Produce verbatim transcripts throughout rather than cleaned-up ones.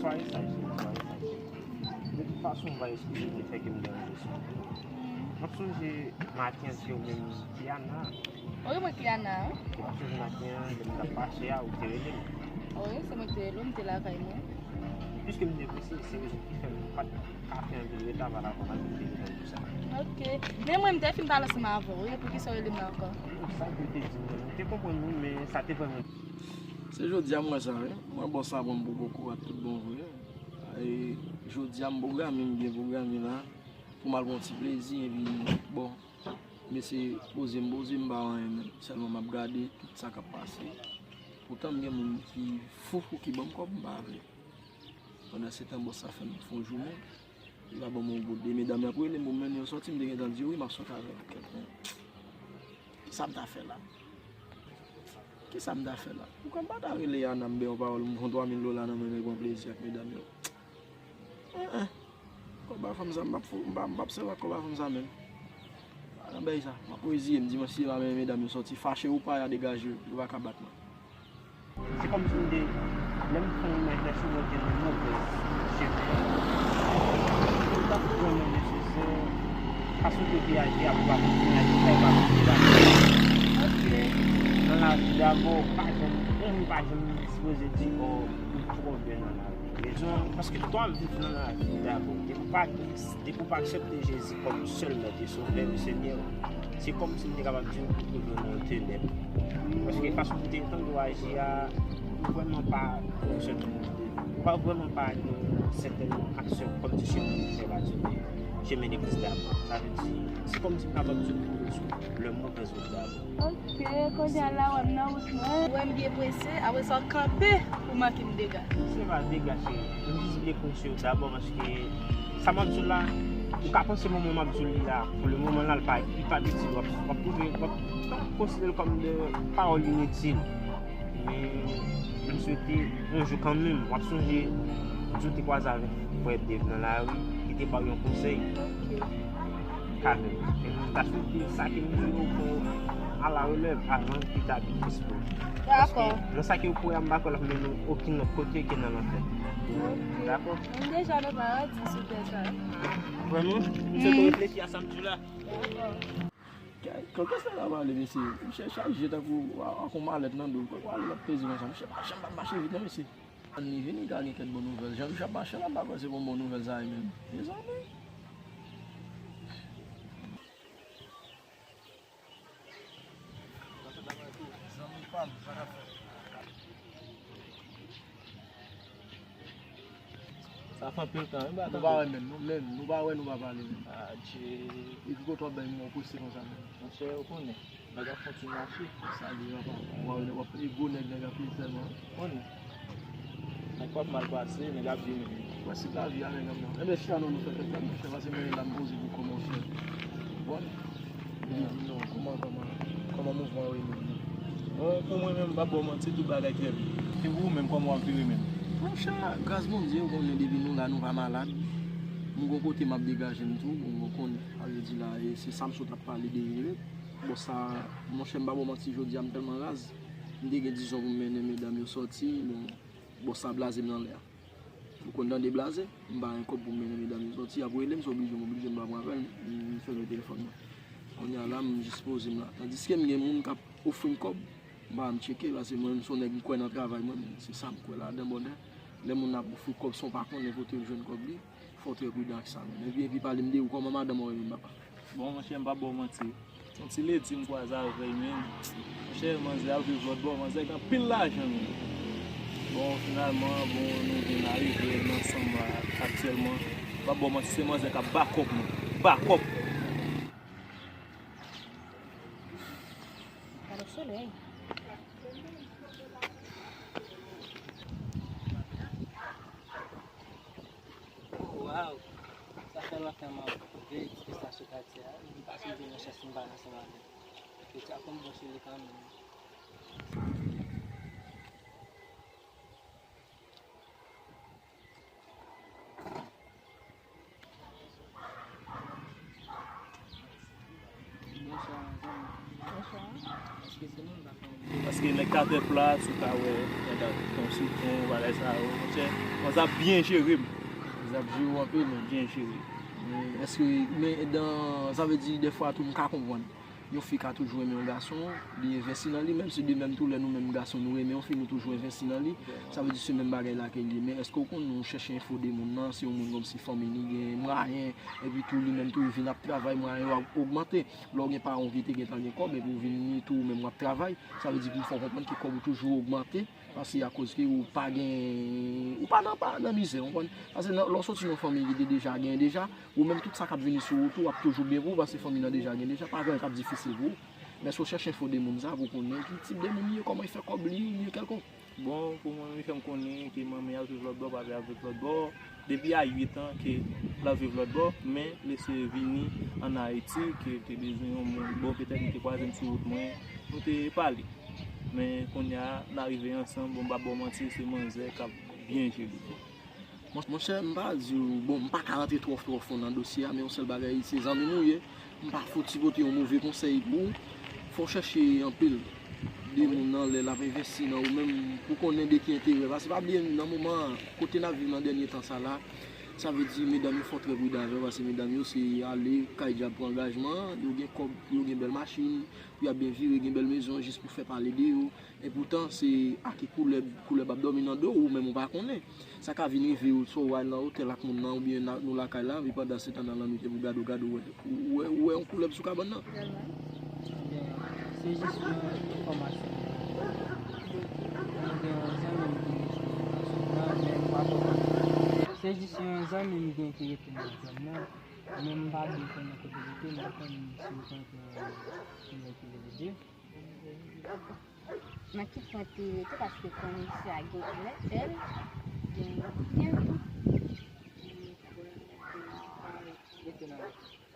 Pare sa, cheri, pare sa, cheri. De tout fason, m va eskize m te fè ke m deranje sou ou. M ap sonje maten an, se ou menm, Kiana. Wi, mwen Kiana, wi. M ap sonje maten an, lè m t ap pase a, ou te rele m. Wi, se mwen ki te rele w, m te lakay mwen. Piske m te prese, se rezon ki fè m pa t ka fè anpil reta pa rapò a sa m te gen pou sa. Ok. Men mwen, m te fin pale ansanm avè w, wi. Poukisa w rele m la ankò? Sa ke w te di m nan, m te konprann ou, men sa te vrèman. Se jodi a m wè sa, wi. Mwen bòs la pran m pou gwo korat tout bon vre. E jodi a m pwograme, m byen pwograme la. Pou m al pran yon ti plezi, epi, bon, mesye poze m poze, m pa wè anyen menm. Sèlman m ap gade tout sa k ap pase. Poutan m gen moun ki fou fou ki ban m kòb, m pa vle. Pandan se tan, bòs sa fè m fè yon jounen. Li pa ban m yon goud. E medam yo ap rele m pou m mennen yo sòti, m te gentan di yo wi, m ap sòti avè yo. Kèt, men. Kisa m ta fè la? Kisa m ta fè la? Poukwa m pa ta rele Yana, m bay yon pawòl, m pran twa mil dola nan men l, pran plezi ak medam yo? Hein, hein. Kòb a fanm sa, m p ap fou, m p ap, m p ap sèvi ak kòb a fanm sa menm. Pa nan bèy sa. M ap reziye m, di mwen si e pa mennen medam yo sòti, fache ou pa, ya degaje yo, yo pa ka bat mwen. Se kòmsi m te, lè m fè yon imaj la sou mwen, te nan movèz chemen. M pa t vrèman nesesè, fason ke w te aji a, pou pa kontinye aji sa, e pa kontinye aji. Ok. Nan lavi dabò, pa janm, moun pa janm sipoze di, oh, ou twò byen nan lavi. Rezon, paske lè w ap viv nan lavi dabò, depi w pa, depi w pa aksepte Jezi kòm sèl Mèt e Sovè w, Senyè w, se kòmsi m te kapab di w ou twouve w nan tenèb. Paske fason pou te tande w aji a, ou vrèman pa yon sèten, ou pa vrèman pa gen yon sèten aksyon kòmsi chemen ministè pa Dye, chemen legliz dabò. Sa vle di, se kòmsi m kapab di w ou twouve w sou le movèz wout dabò. Ok, kounye a la, wè m nan wout mwen. Wè m byen prese, apre sa w kanpe pou manke m dega. Se pa dega, cheri. M jis byen prese w dabò paske sa m ap di w la, ou ka panse moman m ap di w li a, pou le moman la, li pa, li pa itil. W ap, w ap twouve, w ap konsidere l kòm de pawòl initil. Men, m swete yon jou kanmenm, w ap sonje, jou w te kwaze avèk frè Dave nan lari, li te ba w yon konsèy. Kanmenm. M ta swete sa ke m di yo pou a la relèv avan ke ta vin espri. Dakò. Paske nan sa ke yo kwè a, m pa kwè l ap mennen w okenn lòt kote ke nan lanfè. Ok. Dakò? M deja nan paradi sou tè sa. Vrèman? M swete w reflechi a sa m di w la. Dakò. Kè, kè, kè sa la pale, mesye? Misye chaje tankou ak yon malèt nan do l. Kòman l ap peze konsa? Misye pa janm pa mache vit, non, mesye. Ann li vini, ka gen kèk bon nouvèl. Jan misye ap mache la, m pa kwè se bon, bon nouvèl sa ye menm. Mezanmi. Zanmi pa m, sa k ap fèt? Sa fè anpil tan, wi, baka. Nou pa wè menm, nou menm, nou pa wè, nou pa pale menm. Adje. Epi kote w ap bay mwen prese konsa menm? Monchè, ou konnen, bagay ap fon ti mache. Sa li papa. W ap, w ap, e gwo nèg, nèg ap peye sèlman. Konnen. Nèg p ap mal pase, nèg ap byen viv. Prensip lavi a, nèg ap nan. Enben, chita non, nou fè tèt la, monchè, pase mwen la, m poze pou kò, monchè. Bon. Li di non, kòman, kòman, kòman mouvman yo ye menm? Bon, pou mwen menm, m p ap ba w manti, tout bagay trè byen. E pou ou menm, kòman w ap viv menm? Monchè, gras Bondye, ou konnen depi nou la, nou pa malad. M gon kote m ap degaje m tou, bon, ou konnen, sa vle di la, e se sa m sot ap pale de, bòs sa, monchè, m pa ba w manti, jodi a m tèlman raz. M te gen dizon pou m mennen medam yo sòti, bon, bòs sa blaze m nan lè a. Ou konn tande blaze, m pa gen kòb pou m mennen medam yo sòti, y ap rele m, se oblije m oblije, m pa pran apèl, m fèmen telefòn mwen. Kounye a la, m jis poze m la. Tandiske m gen moun k ap ofri m kòb, m pa janm tcheke, paske mwen menm se yon nèg m kwè nan travay mwen, se sa m kwè ladan, brother. Lè moun ap ofri w kòb san w pa konnen kote l jwenn kòb li, fò w trè pridan ak sa menm. Epi, epi pale m de ou, kòman madanm ou ye menm, papa? Bon, monchè, m p ap ba w manti. Yon ti ledi m kwaze avè l, men, monchè, manzè ap viv lòt bò, manzè gen anpil lajan, men. Bon, finalman, bon, nou vin arive ansanm la aktyèlman. M p ap ba w manti, se manzè k ap bakòp mwen. Bakòp! Gade solèy. Waw! Sa fè lontan m ap veye ti pistach sou katye a. M pa sonje yon chans m pa ansanm avè l. Piti a konn bon cheri kanmenm. Bonswa, zanmi. Bonswa. Èske se mwen m pa fè yon... Paske nèg k atè plat, ou ka wè, nèg ap pran sitwon, bagay sa yo, monchè, manzè ap byen jere m. Manzè ap jere w anpil, men byen jere. Men èske, men dan, sa vle di, dèfwa tou, m ka konprann. Yon fi ka toujou renmen yon gason, li envesti nan li, menm si de menm tou lè nou menm gason, nou renmen yon fi, nou toujou envesti nan li. Sa vle di se menm bagay la ke li ye. Men èske w konn nou chèche enfo de moun nan, se yon moun kòmsi fanmi li gen mwayen, epi tou li menm tou li vin ap travay, mwayen yo ap ogmante. Lè w gen paran w ki te gentan gen kòb, epi w vin ni tou ou menm w ap travay, sa vle di pou fè w konprann ke kòb ou toujou ogmante, paske akoz ke ou pa gen, ou pa nan, pa nan mizè, w konprann? Paske nan, lè w soti nan yon fanmi ki te deja gen deja, ou menm tout sa k ap vini sou ou tou ap toujou byen pou ou, paske fanmi nan deja gen deja, pa gen anyen k ap difisil pou ou. Men si w chèche enfo de moun sa, pou konnen ki tip de moun li ye, kòman li fè kòb li, oubyen kèlkonk. Bon, pou mwen, li fè m konnen ke manmi ap viv lòt bò, papi ap viv lòt bò. Depi a uit an ke l ap viv lòt bò, men li se vini ann Ayiti, ke te bezwen yon moun. Bon, petèt li te kwaze m sou wout mwen, nou te pale. Men kounye a, n a rive ansanm, bon, m p ap ba w manti, se manzè k ap byen jere. Mon, monchè, m pa di w, bon, m pa ka rantre twò, twò fon nan dosye a, men yon sèl bagay, se zanmi m ou ye. M pa fouti pote yon move konsèy pou ou. Fò w chèche anpil de moun nan lè l ap envesti nan ou menm pou konnen de ki enterè. Paske pa bliye, nan moman an, kote n ap viv nan dènye tan sa la, sa vle di medam yo fò trè pridan avè yo, paske medam yo se ale kay djab pou angajman, yo gen kòb, yo gen bèl machin, pou y ap byen vire, gen bèl mezon, jis pou fè pale de yo. Epoutan, se ak ki koulèb, koulèb ap dòmi nan do w, ou menm ou pa konnen. Sa ka vin rive w, swa w al nan otèl ak moun nan, oubyen na, nou lakay la, epi pandan se tan nan lannwit, epi w gade, w gade, w wè, w wè, w wè yon koulèb sou kabann nan. Ebyen, se jis yon enfòmasyon. Mwen gen yon zanmi m ki rete nan zòn nan, men m pa twò konnen. Se jis yon zanmi m gen ki rete nan zòn nan, men m pa byen konnen kote l rete, m pa konn si l t antre nan koulèb ki rele de. Nan ki pwen te rete, paske konn misye a gen L, gen, gen tou. Rete nan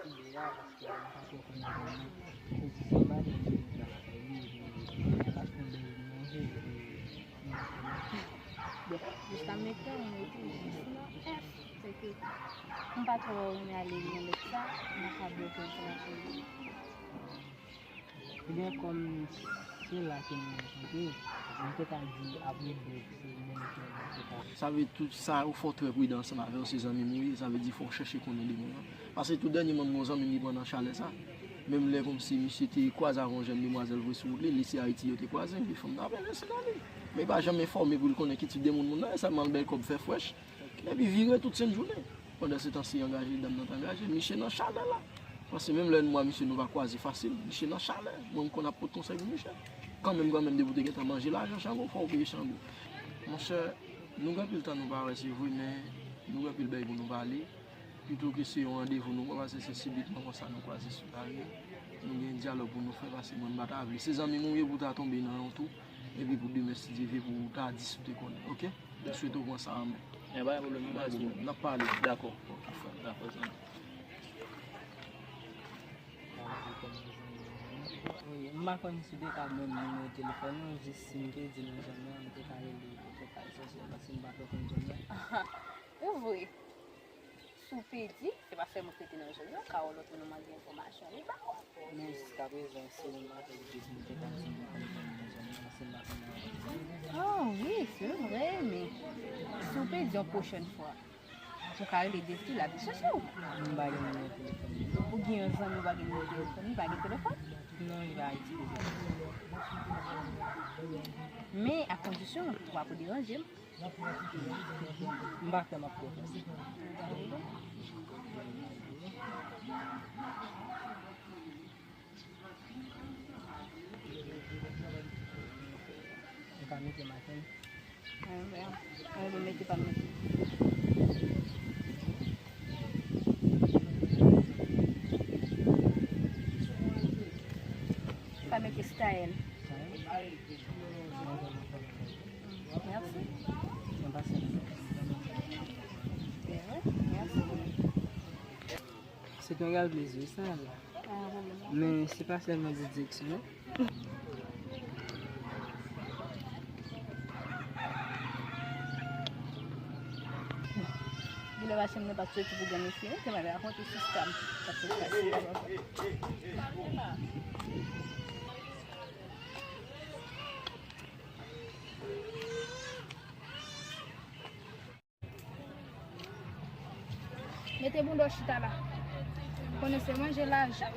Kibè a, paske m pa twò konnen vrèman pozisyon madanm li, li pa lakay li, epi m pa t konn lè li manje, epi m pa konnen. Bon, jiska mentenan, m rete jis nan F, sèke m pa twò renmen ale nan lòt sa, m pa ka ba w okenn enfòmasyon de li. Ebyen, kòm se la ke nou rankontre, m te ka di apre de, se menm ke nou te ka. Sa vle tout sa, ou fò trè pridan ansanm avè yo, se zanmi m ou ye, sa vle di fò w chèche konnen de moun nan. Paske tou dènyèman, m gen yon zanmi m ki pran nan chalè sa. Menm lè kòmsi misye te kwaze avè yon jèn demwazèl vre sou wout li, li se Ayiti yo te kwaze, epi fanm nan ap envesti nan li. Men li pa janm enfòme pou l konnen ki tip de moun moun nan ye, sèlman l bay kòb fè frèch, epi vire tout senn jounen. Pandan se tan, se angaje dam nan t angaje, misye nan chalè la. Paske menm lè m wè misye nou pa kwaze fasil, misye nan chalè. Mwen m konn ap pot konsèy pou misye. Kanmenm, kanmenm, depi w te gentan manje lajan Chango, fò w peye Chango. Monchè, nou gen anpil tan nou pa wè, se vre, men nou gen anpil bagay pou nou pale. Pito ke se yon randevou nou pran, paske se sibitman konsa nou kwaze sou lari. Nou gen dyalòg pou nou fè, paske mwen m pa ta vle. Se zanmi m ou ye pou w ta tonbe nan yon twou, epi pou demen, si Dye vle, pou w ta di si w te konnen, oke? M swete w pran sa an men. Enben, pa gen pwoblèm, m pa di w. N ap pale. Dakò. Ok, frè. Dakò, zanmi. Wi, m pa konn si w te ka ban m nimewo telefòn ou, jis si m te di nan zòn nan, m te ka rele pou fè kal sòsyè, paske m pa twò konn zòn nan. Ou vre. Si w pèdi, se pa sèlman w rete nan zòn nan, ka wè lòt moun nan mande enfòmasyon, li ba w. Men jiskaprezan, se yon bagay de moun te ka di m konn moun nan zòn nan, se m pa konn anyen. Ah wi, se vre, men si w pèdi yon pwochèn fwa, ou ka rele Desi, l ap vin chèche w. M pa gen nimewo telefòn li. Ou gen yon zanmi, ou pa gen nimewo telefòn li, li pa gen telefòn? Non, li pa itilize. Men a kondisyon, ou pa pou deranje m. M pa kwè m ap pwofese. M ka mete maten. Anben, anben, mete pa mete. Pa mete style. Mèsi. Mwen pase nan. Mèsi. Se te yon real plezi, wi, sa la. Men se pa sèlman pou direksyon, non. Genlè machann nan t ap soti pou granmesi, wi, te mal rakonte sou scam k ap fèt pase yo ankò. Mete bouda w chita la. Konnen se manje lajan.